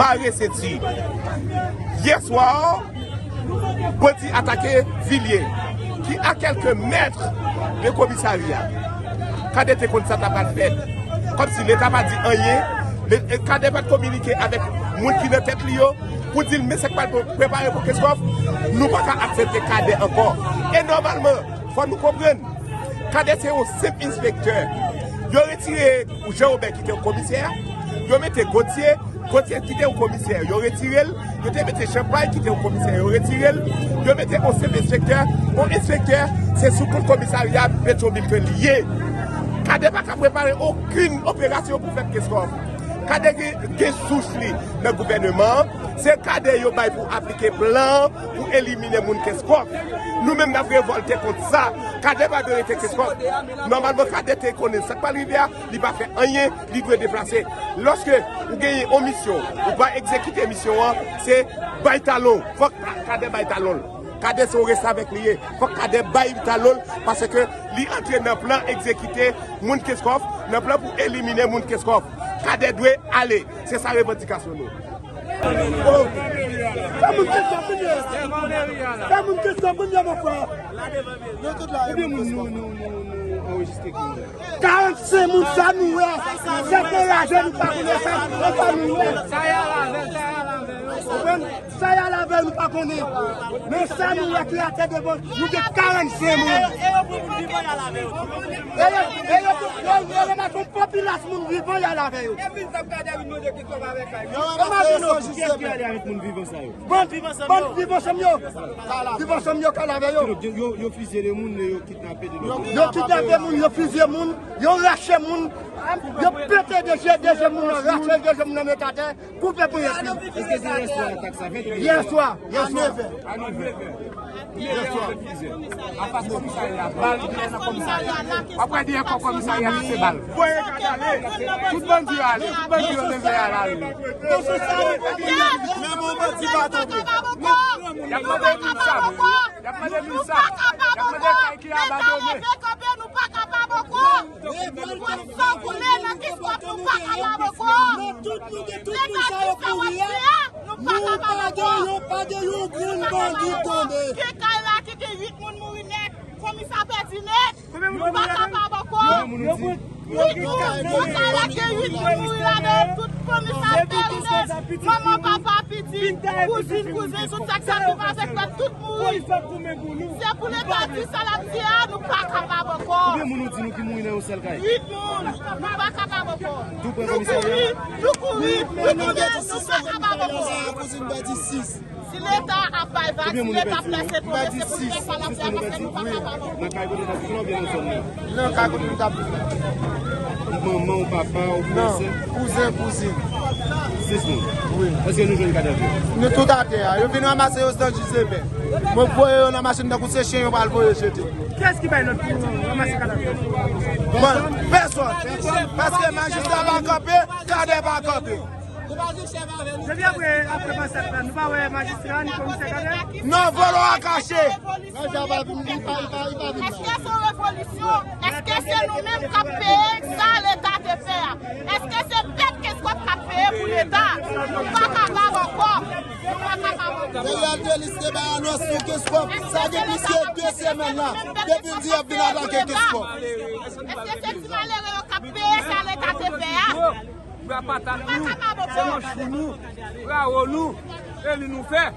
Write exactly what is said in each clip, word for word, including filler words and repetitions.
Pare senti. Yè swa, bandi atake Vilye, ki a kèlke mèt de komisarya. Kadè te konn sa ta pral fèt. Kòmsi Leta pa di anyen, le- Kadè pa t kominike avèk moun ki nan tèt li yo pou di l men sa k pral pre- prepare pou Kenskòf. Nou pa ka aksepte Kadè ankò. E nòmalman, fò nou konprann, Kadè se yon senp enspektè. Yo retire Jean Robert ki te yon komisè, yo mete Gauthier, Gauthier ki te yon komisè, yo retire l, yo te mete Champagne ki te yon komisè, yo retire l, yo mete yon senp enspektè, yon enspektè, se sou kont komisarya Petyonvil ke li ye. Kadè pa ka prepare okenn operasyon pou fèt Kenskòf. Kadè gen, gen souch li nan gouvèneman an, se Kadè yo bay pou aplike plan pou elimine moun Kenskòf. Nou menm n ap revòlte kont sa. Kadè pa dwe rete Kenskòf. Nòmalman, Kadè te konnen sa k pral rive a, li pa fè anyen, li dwe deplase. Lòske ou genyen yon misyon, ou pa egzekite misyon an, se bay talon. Fòk Kadè bay talon l. Kadè se yon restavèk li ye. Fòk Kadè bay talon l, paske li antre nan plan egzekite moun Kenskòf, nan plan pou elimine moun Kenskòf. Kadè dwe ale. Se sa revandikasyon nou. Fè moun kesyon kounye a. Fè moun kesyon kounye a, mon frè. Ebyen, moun nou, nou, nou, nou anrejistre ki moun? Karannsenk moun, sa nou wè. Sa se lave, nou pa konnen sa, sa nou wè. Konprann? Sa y a lave, nou pa konnen. Men sa nou wè ki atè devan, nou gen karannsenk moun. E yo, e yo, yo, yo, yo, yo, yon popilas moun vivan y a lave yo. Yo ranmase yo san jis semen. Kiyès ki ale avèk moun vivan sa yo? Bann, bann viv ansanm yo. Viv ansanm yo ka lave yo. Yo, yo, yo fizye de moun, yo kidnape de lòt moun. Yo kidnape moun, yo fizye moun, yo rache moun, yo pete de je, de je moun nan, rache de je moun nan, met atè, koupe pou yo. Èske se yè swa atak sa fèt? Yè swa, yè swa. A nèf è. Yè swa. Anfas komisarya, bal nan komisarya. Apre, dèyè kò komisarya, lanse bal. Voye gad ale. Tout bandi yo ale, tout bandi yo leve a lari. Men bon bandi pa tonbe. Y ap mande MINUSA. Y ap mande MINUSA. Y ap mande kay ki abandone. Nou pa kapab ankò. Nou pran san koule nan Kenskòf, nou pa kapab ankò. Leta ki fè w ap di a, nou pa kapab ankò. Nou pa kapab ankò. Gen kay la ki gen uit moun mouri nèt, komisè pèdi nèt. Nou pa kapab ankò. Uit moun, yon kay la gen uit moun mouri ladan, tout komisè pèdi nèt. Manman, papa, pitit, kouzin, kouzen, tout sa k ap viv avèk mwen, tout mouri. Se pou Leta di sa l ap di a, nou pa kapab ankò. Konbyen moun ou di nou ki mouri nan yon sèl kay? Uit moun, nou pa kapab ankò. Tou pre komisarya? Nou kouri, nou kouri, nou tounen, nou pa kapab ankò. Kouzin pèdi sis. Si Leta ap bay vag, si Leta ap lèse tonbe, se pou l fè sa l ap di a, paske nou pa kapab ankò. Nan kay kote n ap viv la oubyen nan zòn nan? Nan kay kote nou t ap viv la. Manman w, papa w, frè, sè? Kouzen, kouzin. Sis moun? Wi. Èske nou jwenn kadav yo? Nou tout atè a. Yo vin ranmase yo nan Jizebe. Mwen voye yo nan machin tankou se chen yo pral voye jete. Kiyès ki bay lòd pou ranmase kadav yo? Bon, pèsonn. Paske majistra pa kanpe, Kadè pa kanpe. Depi apre, apre masak la, nou pa wè majistra ni komisè Kadè? Non, vòlò a kache. Èske se yon revolisyon? Èske se nou menm k ap peye sa Leta te fè a? Èske se pèp Kenskòf k ap peye pou Leta? Nou pa kapab ankò. Nou pa kapab ankò. Reyèl Delis te bay anons sou Kenskòf. Sa gen plis ke de semèn la. Depi l di y ap vin atake Kenskòf. Èske se ti malere yo k ap peye sa Leta te fè a? Bra patat nou, se manch nou, brawo nou, e li nou fè.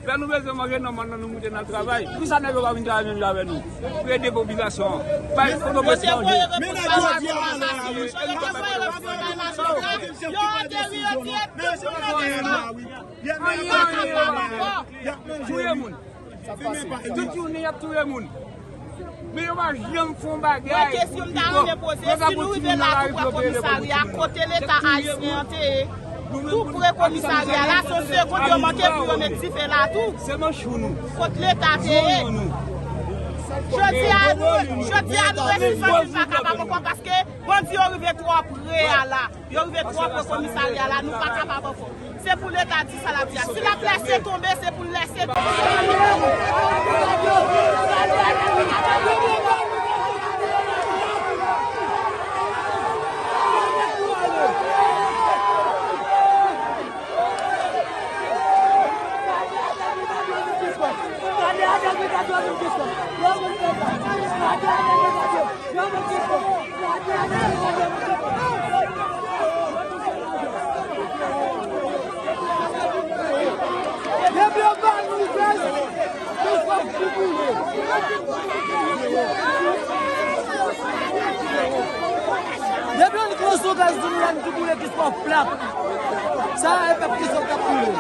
Lè nou bezwen manje nan mòn nan, nou moute n al travay. Poukisa nèg yo pa vin travay menm jan avè nou? Pou ede popilasyon an. Pa kote w bezwen manje. Men nèg yo di a la, wi. Yo andewi, yo tiye tout moun nan Kenskòf. Touye moun. Tout jounen y ap touye moun. Men yo pa janm fè yon bagay. Mwen, kesyon m ta renmen poze, si nou rive la tou pre komisarya, kote Leta ayisyen an te ye? Tou pre komisarya la, se yon segonn yo manke pou yo met dife la tou. Se manch nou. Kot Leta te ye? Jodi a, nou, jodi a, nou resi santi n pa kapab ankò paske bandi yo rive twò pre a la. Yo rive twò pre komisarya la, nou pa kapab ankò. Se pou Leta di sa l ap di a. Si l ap lèse tonbe, se pou l lèse tonbe. Gaz di nou la, nou tou boule ki swa plat. Sa e pèp ki sòt ap boule.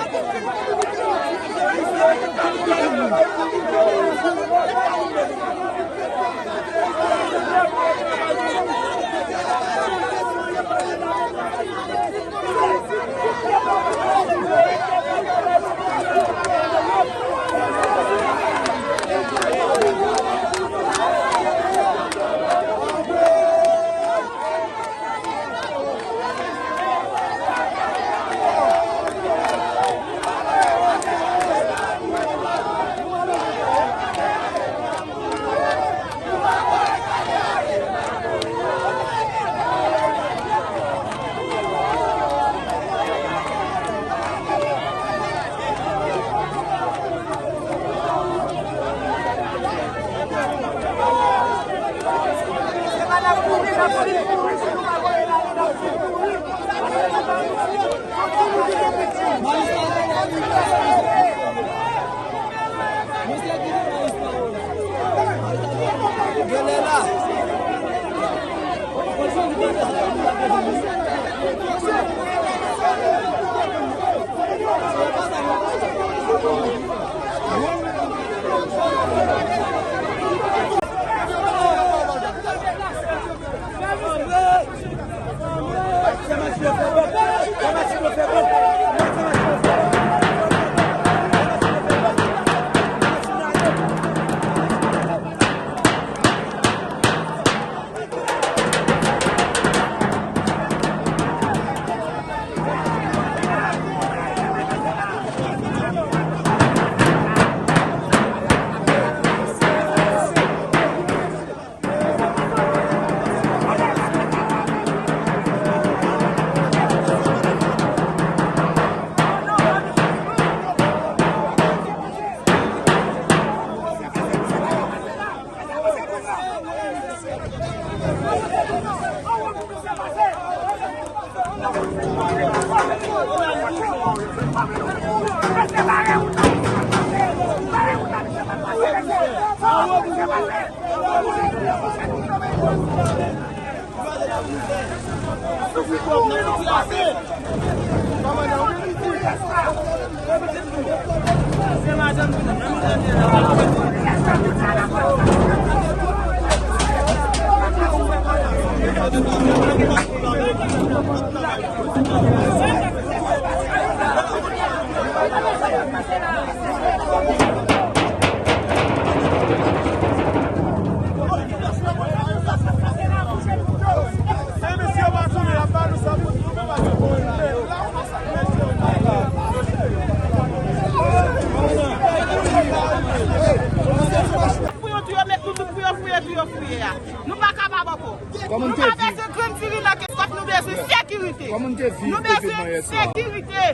Pou yo tou yo met nou tout pou yo fouye tou yo fouye a. Nou pa kapab ankò. Nou pa bezwen grenn diri nan kès kòk, nou bezwen sekirite. Nou bezwen sekirite.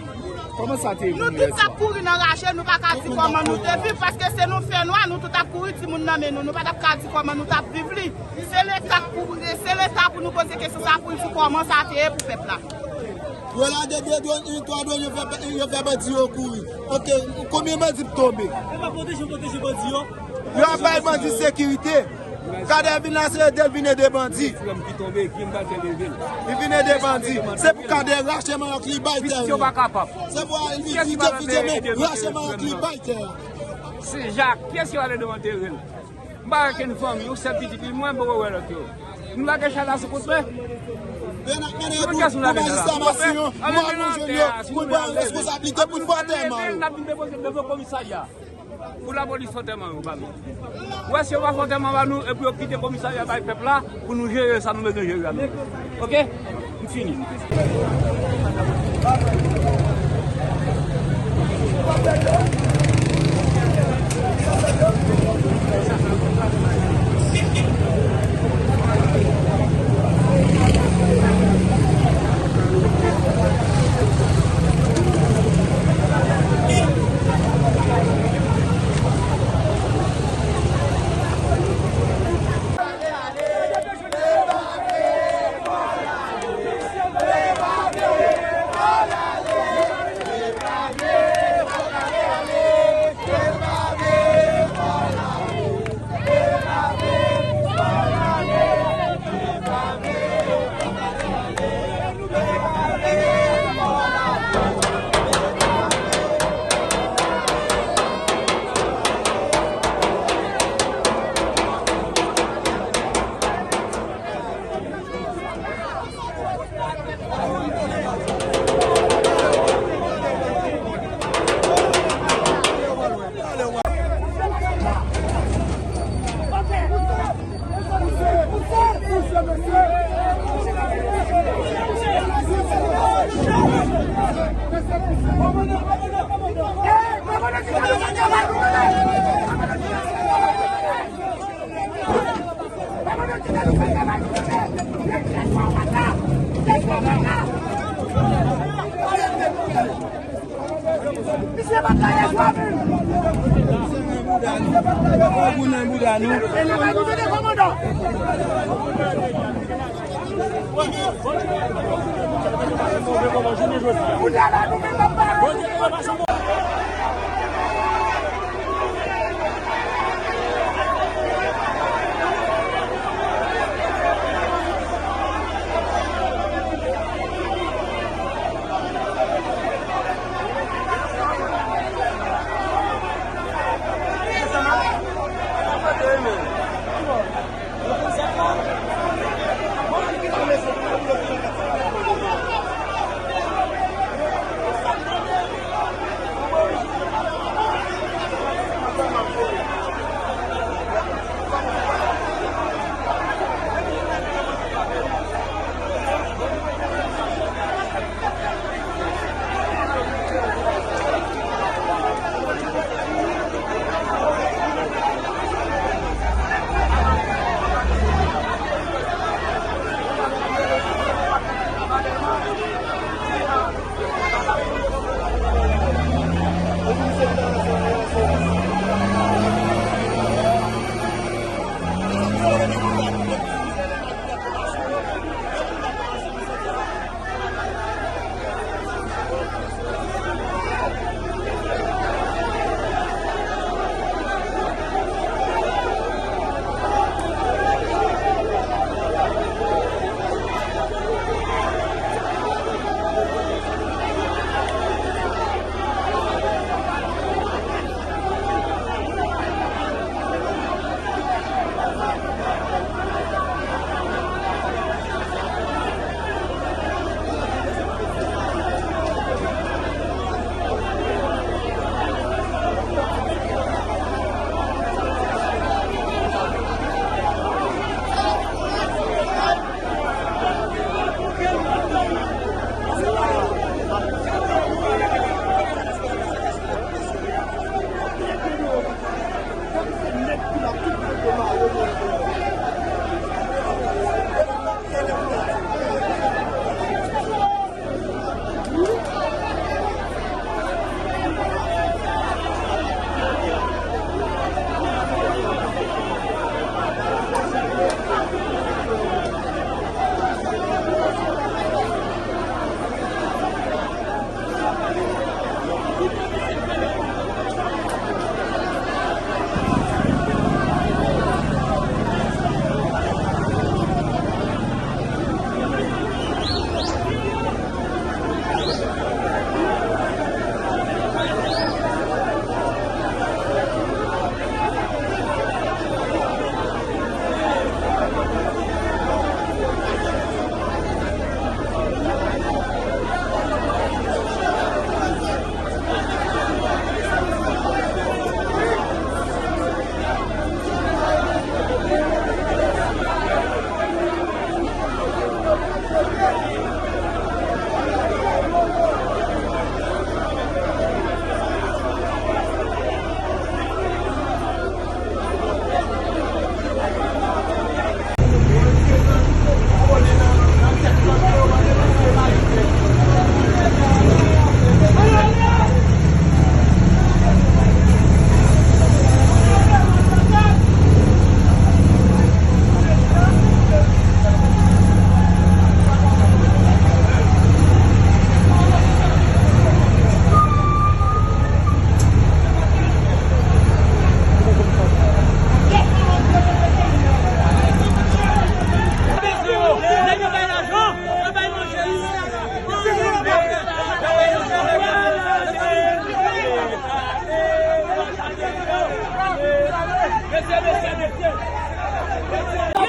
Kòman sa te ye pou nou yè swa? Nou tout t ap kouri nan raje, nou pa ka di kòman nou te viv, paske se nou fè nwa, nou tout ap kouri, timoun nan men nou, nou pa t ap ka di kòman nou t ap viv li. Se Leta k pou, se Leta pou nou poze kesyon sa, pou l di kòman sa te ye pou pèp la. Yo lage de dwòn, twa dwòn, yo fè, yo fè bandi yo kouri. Ok, konbyen bandi k tonbe? E pa pwoteje, pwoteje bandi yo. Yo ap bay bandi sekirite. Kadè vin la, se ede l vin ede bandi. Li vin ede bandi. Se pou Kadè rache mannyòk li bay tè yo. Se pou li di Fidye men rache mannyòk li bay tè a. Senjak, kiyès ki pral ede w antere l? M pa wè kenn fanmi, yon sèl pitit li, mwen m poko wè lòt yo. Nou lage chay la sou kote. Pou kiyès nou lage chay la? Pou majistra Masin yo, pou al nan jèn yo, pou l pran responsablite pou l fè antèman yo. N ap vin depoze l devan komisarya. Pou lapolis fè antèman yo ba nou. Ou wè, si yo pa fè antèman ba nou, epi yo kite komisarya bay pèp la, pou nou jere sa nou bezwen jere a nou menm. Ok? M fini.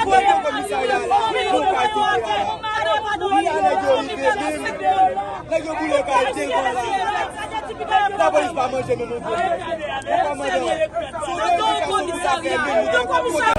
Voye komisarya la pou kay kote a. Wi, a nèg yo rive menm. Nèg yo boule kay devan la. Lapolis pa manje menm yon pwoblèm. Ou pa mande. Si w te di sa, se pou sa fè menm ou te kote.